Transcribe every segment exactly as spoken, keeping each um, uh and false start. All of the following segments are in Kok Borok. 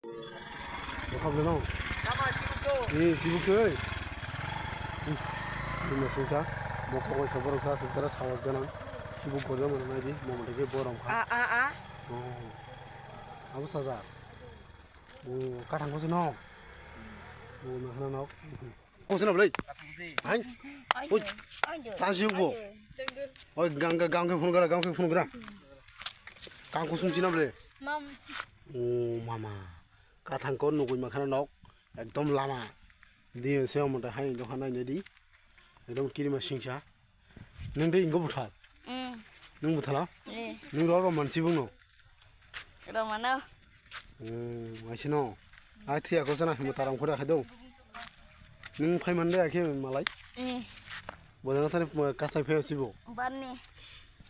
Bokha bwlai no. Tama sibuk to. Eh, sibuk to, eh. Hmm. Ini singsa. Bokha koi sabar sa singsa sawas ganang. Sibuk gorja mana nai di. Mama deke borom kha. A, a, a. Oh. Abo saja. Oh, kathang ko sino. Oh, na hana nok. Ko sino blai. Hai. Oi. Tansi ko. Oi, gang, gang, gang ke phone kara, gang ke phone kara. Kang kusum sina ble. Mam. Oh, mama. Kathang ko nugui makhana nok. Ekdom lama. Di se omo ta hai do hanai ne di. Ekdom kirima singsa. Nung de ingo buthal. Mm. Nung buthal? Eh. Nung ro ro mansi bung no. Ro mano. Hmm, aisi no. Ai thia ko sana himo taram khura khadong. Nung phai man de akhe malai. Eh. Bo jana thani kasai phai sibo. Barni.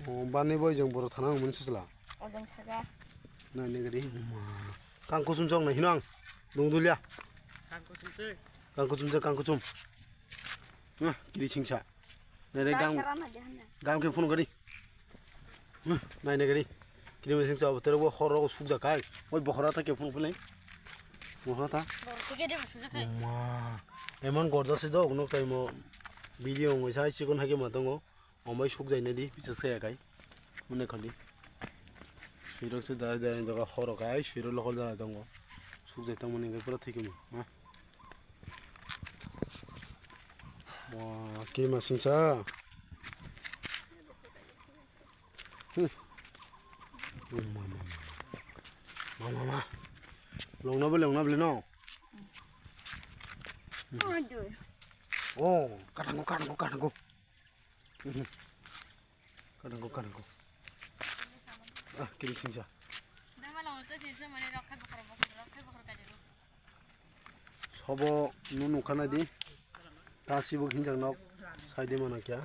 Oh, barni boy jeng boro thana mun susla. Ojeng saga. Na ne gari. Kang kusum chong na hinang. Nung dulia. Kang kusum se. Kang kusum se, kang kusum. Nah, kiri singsa. Nere gam, gam ke phone gari. Nai ne gari. Kiri singsa, tere bo horo sukja kai. Oi bokhora ta ke phone phone. Bokhora ta. Ma. Emon gorja se dok nok tai mo. Video ngoi sai chikon hake ma tongo. Omai sukjai nai di, bichas kaya kai. Mone khali. Suirok se dai dai jaga horo kai, suirok lokol dai tongo. Sukjai tongmani hingke pura thikimo, ha. Wa, kima singsa. Hmm. Ma, ma, ma, ma. Ma, ma, ma. Longna bole, longna bole, no? Oh, katango, katango, katango. Kanangko, kanangko. Ah, kiri singsa. Sobo nu nukha nai di. Ta sibo hinjak nok sai di mano kya.